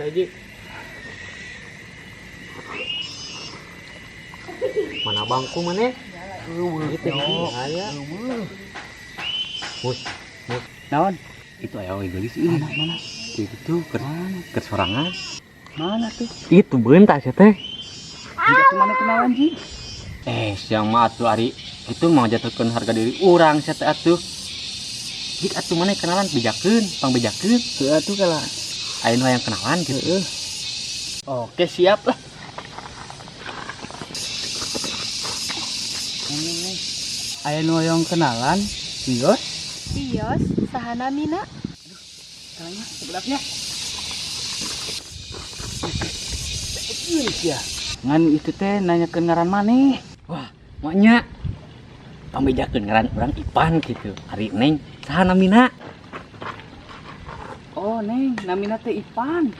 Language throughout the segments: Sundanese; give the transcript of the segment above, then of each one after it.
Hiji. Mana bangku mana? Itu aya. Mus, mus. Naon? Itu aya we geulis ieu. Mana mana? Itu keur sorangan. Mana tuh? Itu beunta sia teh. Jika tuh mana kenalan ji? Eh, siang mah atuh ari itu mau jatuhkeun harga diri urang sia teh atuh. Jik atuh maneh kenalan bejakeun, pangbejakeun. Heeh tuh kalah. Aya nu hayang kenalan gitu. Heeh. Oke, siap lah. Aya nu hoyong kenalan, Bios. Bios, saha namina? Kalanya sebelahnya. Ya. Ngan itu teh nanyakeun ngaran maneh. Wah, maknya pangbejakeun ngaran urang Ipan gitu. Ari Neng saha namina? Oh, Neng, namina teh Ipan.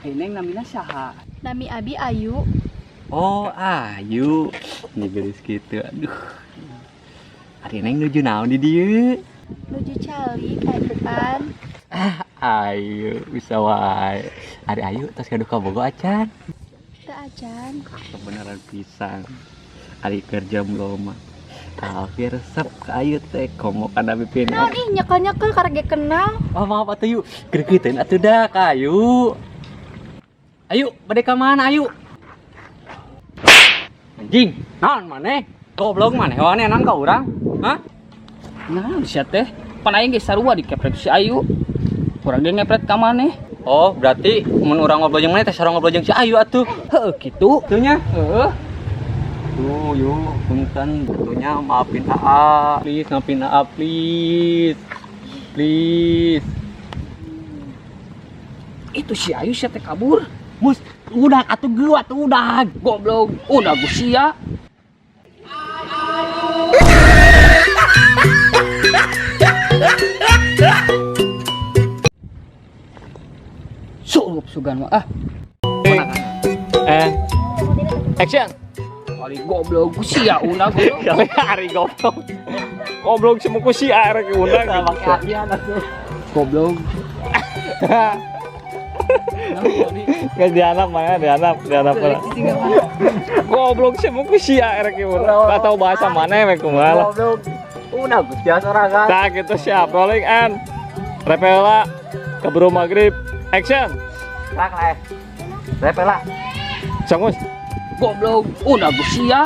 Eh, Neng namina saha? Nami abi Ayu. Oh, Ayu. Ini geulis gitu. Aduh. Ari Neng nuju naon di dieu? Nuju cali ka Ipan. Ah, Ayu bisa wae. Ari Ayu tos gaduh kabogoh acan. Teu acan. Kebenaran pisan. Ari keur jomblo mah. Tapi resep ka Ayu teh komo kana pipin. Naon ih nyekel-nyekel karek ge kenal. Oh, maaf atuh yuk. Gregeteun atuh dah ka Ayu. Ayu, bade ka mana Ayu? Anjing, naon maneh? Goblok maneh wanenan ka urang? Hah? Nah, sia teh. Pan aing ge sarua dikepret si Ayu. Kurang ge ngepret ka maneh. Oh, berarti mun urang ngobrol jeung maneh teh sarua ngobrol jeung si Ayu atuh. Heeh, kitu. Tuh nya. Heeh. Tuh, yuk, punten betulnya maafin AA. Please, maafin AA, please. Please. Itu si Ayu sia teh kabur. Mus, udah atuh geuat udah. Goblok, udah gue sia. Surup sugan mah ah. Action. Kali goblok gue sia udah goblok. Kali hari goblok. Goblok semua ku si arek undang. Goblok. Nggak dianap mana dianap, dianap mana. Goblok semua ku si arek undang. Gak tahu bahasa mana ya kumaha lah. Goblok. Udah geus biasa sorangan. Nah, gitu siap. Rolling and Repela keburu maghrib. Action. Rak lah. Repela. Sangus. Goblok, udah gue sia.